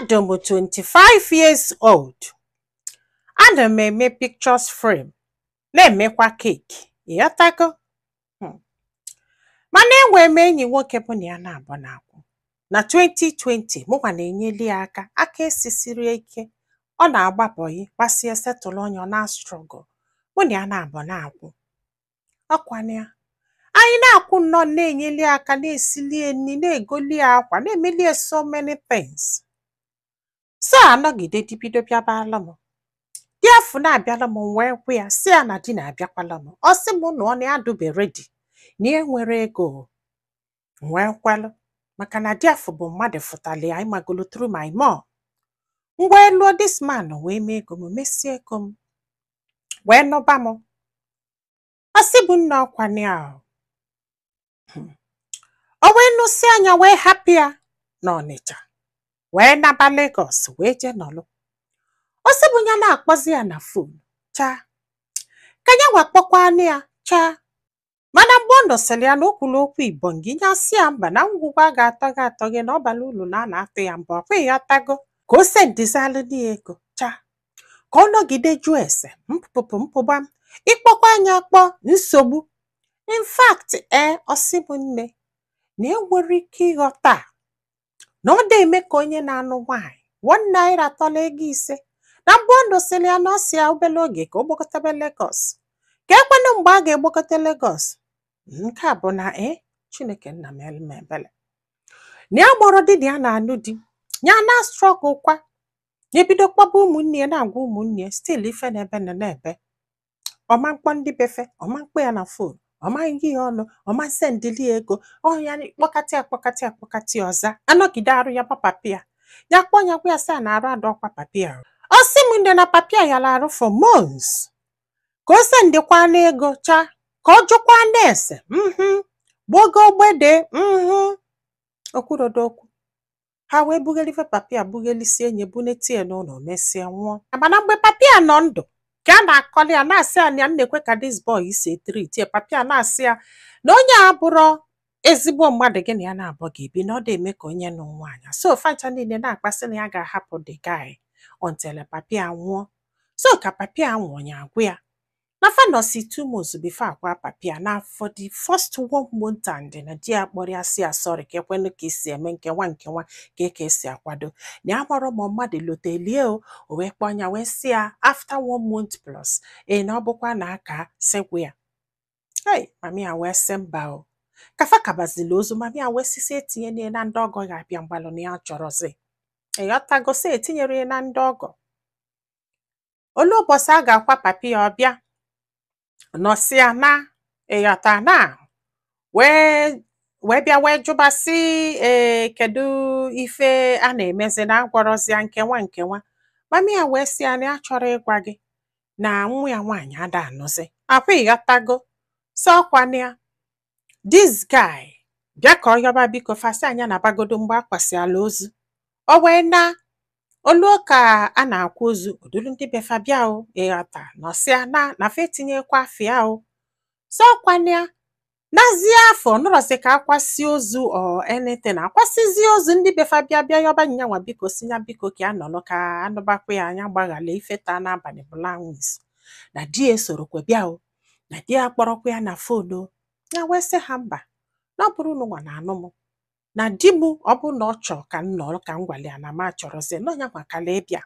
Adị m 25 years old. Ana m eme pictures frame, na-emekwa cake. Ịghọtago? Mana enwere m enyi nwoke bụ na ya na-abụ na-akwụ. Na 2020, mụnwa na-enyeli ya aka, aka esisiri ike. Ọ na-agba bọyị, gbasie settle onye ọ na-struggle. Mụ na ya na-abụ na-akwụ. Ọkwanụ ya. Anyị na-akwụ nnọọ, na-enyeli ya aka, na-esili ya nri, na-egoli ya akwa, na-emeli ya so many things. So anọgide di bido bịabalụ m. Di afụ na-abịala m, wee gwa ya sị ya na di na-abịakwala m. Ọ sị m na ọ na ya adụbe ready, na ya nwere ego. M wee kwelụ maka na di afụ bụ mmadụ fụtali ya, ịmagolo, through my mom. M wee lụọ this man, wee mee ego m, mesie ego m, wee nụba m. Ọ sị bụ nna, ọkwanụ ya o. O wee nụsị anya, wee hapụ ya n'Ọnịcha, wee naba Lagos, wee jee nọlụ. Ọ sị bụ ya na-akpọzi ya na phone chaa, ka ya nwa kpọkwanụ ya chaa. Mana mgbe ọ nọsịrị ya na o kwuru okwu ibongi, ya sị ya mba, na ngwugwu a ga-atọ gị atọ gị, na ọ bara uru na a na-atụ ya mbọ ọkwa. Ịghọtago? Ka o sendizalụ ya ego chaa, ka ọ nọgide jụọ ese mpụpụ mpụba m ịkpọkwa anya akpọ nsogbu. In fact, ee, ọ sị bụ nne na enwere ike ịghọta na ọ dị-eme ka onye na-anụ nwaanyị ₦1 tọla ego 5. Na mgbe ọ nụsịrị ya na ọ sị ya obere oge ka o gbakọtebe Lagos, ka ekwenụ mgbe a ga-egbakọte Lagos. Nke a bụ na ee, Chineke nna m elu m ebele na ya gbọrọ di na ya na-anụ di ya na struggle kwa. Ya ebido kpọba ụmụnne ya, na-agwa ụmụnne ya still ife na-ebe na na-ebe. Ọma mkpọ ndị befe, ọma mkpọ ya na phone, ọma ngi ya ọnụ, ọma sendili ya ego. Ọ ya kpọkatị ya, kpọkatị ya, kpọkatị ya, ọza anọgide arụ ya papapi ya. Ya kpọọ ya, gwa ya sị a na arụ adọkwa papi ya. Ọ sị m nne na papi ya yara arụ for months ka o sendịkwa ego cha, ka ọ jụkwa nurse gbogo ogbede okwurodo okwu. Ha wee bughelife papi ya, bughelisie enyi, bunetie n'ụlọ, mesịa nwụọ. Mana mgbe papi ya nọ ndụ, ka a na-akọli ya, na-asị ya na ya na-ekwe ka this boy si etreat ya, papi ya na-asị ya na onye a bụrọ ezigbo mmadụ, gị na ya na-abọ ga-ebi, na ọ dị-eme ka onye nụ nwaanyị. So fancha niile na-akpasị na ya ga-ahapụ the guy until papi ya nwụọ. So ka papi ya nwụọ, ya agwụ ya na fa nọsi 2 months before akwa papi ya. Na for the first one month and na di ya kpọrọ ya, sị ya sorry, ka ekwenụ ka esi eme nkewa nkewa, ka eke esi akwado na ya gbọrọ ma mmadụ lotelie o. O wee kpọọ ya, wee sị ya after one month plus, ee, na ọ bụkwa na aka sịgwụ ya. Hey, mami ya wee sị mba o, kafa kabazili ozu. Mami ya wee sisi etinye na ndị ọgọ ga-abịa mgbalụ, na ya chọrọzi, ịghọtago, sị etinyere ya na ndị ọgọ. Olu ụbọchị a ga-akwa papi ya, ọbịa nọsịa na, ịghọta, na wee wee bịa, wee jụbasị, ee, kedu ife a na-emezi na agwọrọzịa nkewa nkewa? Mami ya wee sị ya na ya chọrọ ịgwa gị na nwa ya nwaanyị ada anụzi akwa. Ịghọtago? Sọ ọkwana ya this guy bịa ka ọ yọba biko, fasị anya na bagodo. Mgbe a kwasịala ozu, o wee na oluo ka a na-akwa ozu, odulu ndị befa bịa o, ịghọta, nọsịa na na fa etinyekwa afịa o. So ọkwana ya nazie afọ nọrọsị ka akwasị ozu or anything, akwasịzi ozu, ndị befa bịa bịa yọba nyanwa biko, si ya biko ka ya nọrọ ka anụbakwa ya anya, gbaghala ife taa n'abalị bụla anwụ isi na di ya esorokwe bịa o, na di ya kpọrọkwa ya na phone o. Ya wee sị ha mba, na ọ bụrụ na ụwa na-anụ m na di m, ọ bụ na ọ chọọ ka m nọrọ, ka m gwara ya na m achọrọzi na ọnya nwakala ịbịa.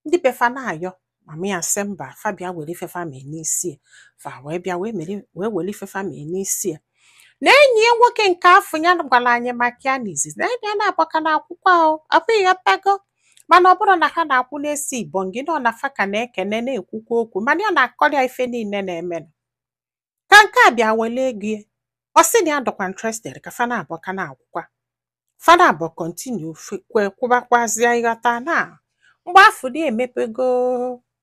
Ndị befa na-ayọ mama ya, sị mba, fa bịa were ife fa mee n'isi ya. Fa wee bịa, wee mere, wee were ife fa mee n'isi ya. Na enyi ya nwoke nke afọ ya gwara anyị maka ya n'izizi, na enyi ya na-agbaka n'akwụkwọ ahụ akwa, ịghọtago? Mana ọ bụrụ na ha na-akwụ na-esi ibongi nọ na fa ka na-ekene, na-ekwukwa okwu, mana ya na-akọrọ ya ife niile na-emenụ. Ka nke a bịa wele ego ya, ọ sị na ya dọkwa interested ka fa na-abọ ka na-akwụkwa, fa na-abọ continue kwe kwụbakwazịa. Ịghọta na mgbe afọ na emepego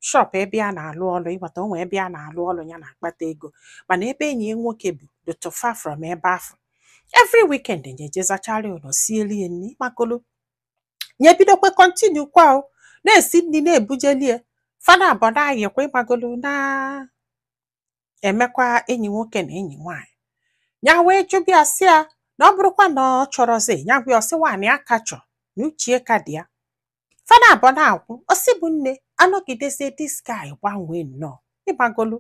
shop ebe a na-alụ ọrụ, ịghọta, onwe ebe a na-alụ ọrụ ya na-akpata ego. Mana ebe enyi ya nwoke bụ dịtụ far from ebe afọ. Every weekend nye jezachara ụlọ, sieli ya nri makolo, nye bidokwe continue kwa o na-esi nri, na-ebujelie fana abọ, na-ayịkwa, ịgbagolo, na emekwa enyi nwoke na enyi nwaanyị. Ya wee jụbịa sị ya na ọ bụrụkwa na ọ chọrọzi ya, gwa ya, ọsị nwaanyị aka chọ na uchie ka dị ya. Fana abụọ na-akwụ ọsị bụ nne anọgidezie. This guy gbanwee nnọọ, ịgbagolu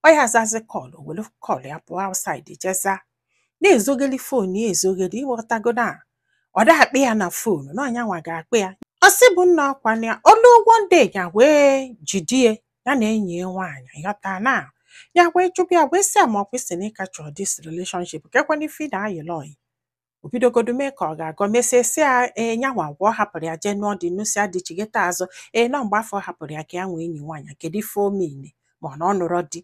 ọ ya azazi call, were call ya pụọ outside jeza na-ezogeli phone ya ezogeli. Ịghọtago na ọ da akpị ya na phone na ọnya nwa ga-akpị ya. Ọsị bụ nna, ọkwa ya olu. One day ya wee jidie ya na enyi ya nwaanyị, ịghọta na ya wee jụbịa ya, wee sị ya ma ọ kwesịrị na ịka chọọ this relationship, kekwana ife ị na-ayịlọ ọyị. O bidogodu mee ka ọ ga-agọ, mesie sị ya ee, nyanwa gwa ọ hapụrụ ya jee nụọ dị nụsịa dị chigeta azụ. Ee, nọ mgbe afọ ọ hapụrụ ya ka ya nwee enyi nwaanyị, kedu ife o mene ma ọ na ọ nụrọ di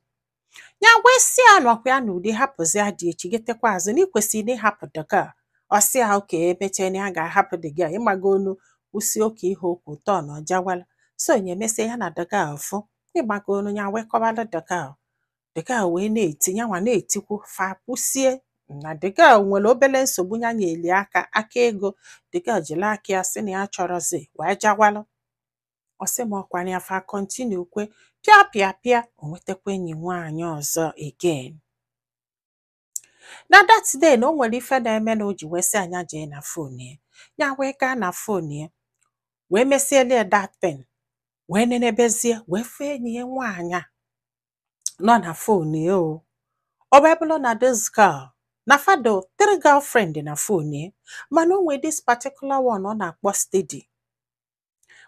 ya? Wee sị ya nọkwa ya n'ụdị hapụzi ya dị echigetekwa azụ na ikwesịrị na ịhapụ the girl. Ọ sị ya oke emechie na ya ga-ahapụ the girl. Ịmago onu kwụsị oke ihe okwu tọ na ọjawala so nye mesie ya na the girl fụ. Ịgbago onu ya wee kọbalụ the girl, the girl wee na-eti yanwa na-etikwu fa kwụsie na the girl nwere obele nsogbu ya nyeli aka aka ego. The girl jiri aka ya sị na ya chọrọzi wee jawalụ. Ọ sị m ọkwa ya fa continue kwe pịa pịa pịa, o nwetakwa enyi nwaanyị ọzọ again. Na that day na o nwere ife na-eme na o ji wee sị anya jee na phone ya. Ya wee gaa na phone ya, wee mesielie that thing, wee nenebezie, wee fụ enyi ya nwaanyị a nọ na phone ya. O ọ wee bụrụ na this girl na fado three girlfriend na phone ya, mana o nwee this particular one ọ na-akpọ steady,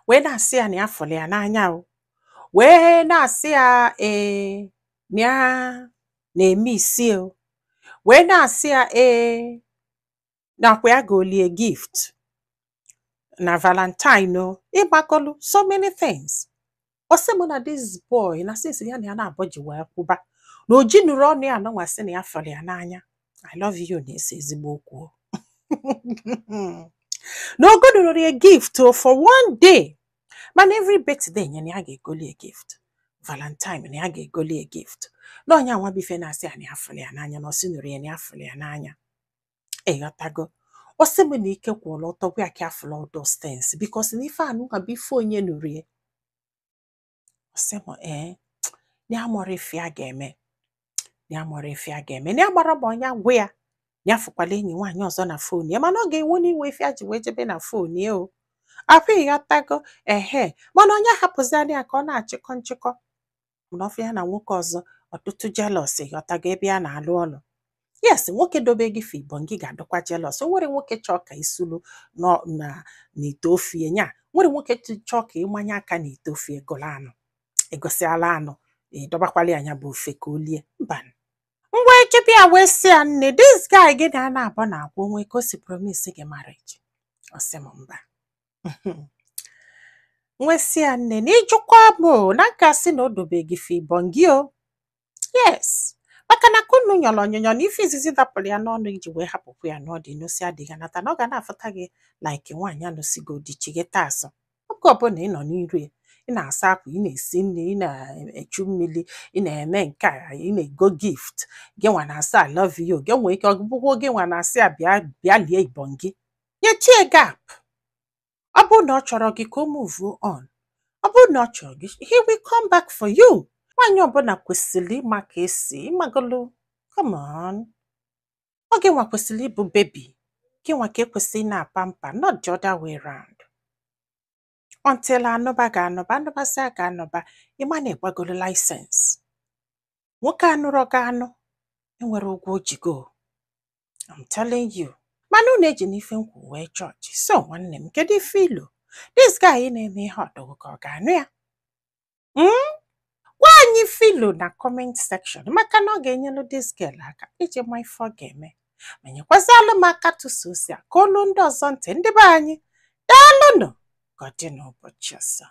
wee na-asị ya na ya fụrụ ya n'anya, o wee na-asị ya ee, na ya na-eme isi, o wee na-asị ya ee, nakwa ya golie gift na Valentine, o ịgbakọlụ so many things. Ọ sị m na this boy na since ya na ya na-abọ ji wee kwụba na o ji nụrụ ọnụ ya anọnwa sị na ya fụrụ ya n'anya, "I love you" na-ese ezigbo okwu o. Na o godoro ya gift o for one day, mana every birthday ya na ya ga-egoli ya gift, Valentine na ya ga-egoli ya gift, na ọnya nwa bụ ife na-asị ya na ya fụrụ ya n'anya, na ọ sị nụrụ ya na ya fụrụ ya n'anya. Ịghọtago? Ọ sị m na ike kwụrụ ọtọ gwa ya ka ya fụrụ all those things, because na ife anụnwa bụ ife onye nụrụ ya. Ọ sị m ee, na ya mụrụ ife ya ga-eme, na ya mụrụ ife ya ga-eme, na ya gbara ma ọnya gwa ya na ya fụkwala enyi nwaanyị ọzọ na phone ya, mana ọ ga-enwe n'iwe ife ya ji wee jebe na phone ya o akwa. Ịghọtago? Ehe, mana onye hapụziala ya ka ọ na-achịkọ nchịkọ mana ọfụ ya na nwoke ọzọ ọtụtụ jealous. Ịghọtago? Ebe ya na-alụ ọlụ, yes, nwoke dobe gị fibon gị ga-adịkwa jealous. O nwere nwoke chọọ ka isulu nọ na n'ite ofie nya, nwere nwoke chọọ ka ịmanye aka n'ite ofie gụrụ anụ, egosiala anụ, ịdọbakwala ya anya bụ ofe ka o lie mba. Ngwa, echebe ya wee sị ya, nne, this guy gị na na-abụ na-akwụ onwe ka o si promise gị marriage? Ọ sị m mba. Nwesị ya, nne, na ịjụkwa m o na nka sị na o dobe gị fibon gị o, yes, maka na kunu nyọrọ onyonyo na ife izizi dapụrụ ya n'ọnụ iji wee hapụkwa ya n'ọdị n'osi adịghị anata na ọ ga na-afụta gị like nwaanyị anụsigo di chigheta azụ. Oge ọbụla ị nọ n'iru ya, ị na-asa akwa, ị na-esi nri, ị na-echu mmiri, ị na-eme nke a, ị na-ego gift, gị nwa na-asị "I love you", gị nwee ike ọ bụkwa gị nwa na-asị ya bịa bịa lie ibon gị. Nyechie gap. Ọ bụrụ na ọ chọrọ gị, ka o move on. Ọ bụrụ na ọ chọrọ gị, he will come back for you. Nwaanyị ọbụla kwesịrị ịma ka esi ịmagolu. Come on, ọ gị nwa kwesịrị ịbụ baby gị nwa ka ekwesịrị na-apa mpa, not the other way round. Until anụba ga-anụba, anụbasịa ga-anụba, ịma na ịgbagolo license. Nwoke anụrọ gị anụ enwere ụgwọ o jigo, I'm telling you. Mana unu eji n'ife nkwu wee chọọchị. So nwanne m, kedu ife ilo this guy na-eme ihe ọdọgụ ka ọ ga-anụ ya? Gwa anyị filo na comment section, maka na ọ ga-enyelu this girl aka iji ma ife ọ ga-eme, ma nyekwazịalụ m aka tụsa ozi a ka olu ndị ọzọ ntị. Ndị be anyị, daalụnụ. Ka ọ dị n'ụbọchị ọzọ.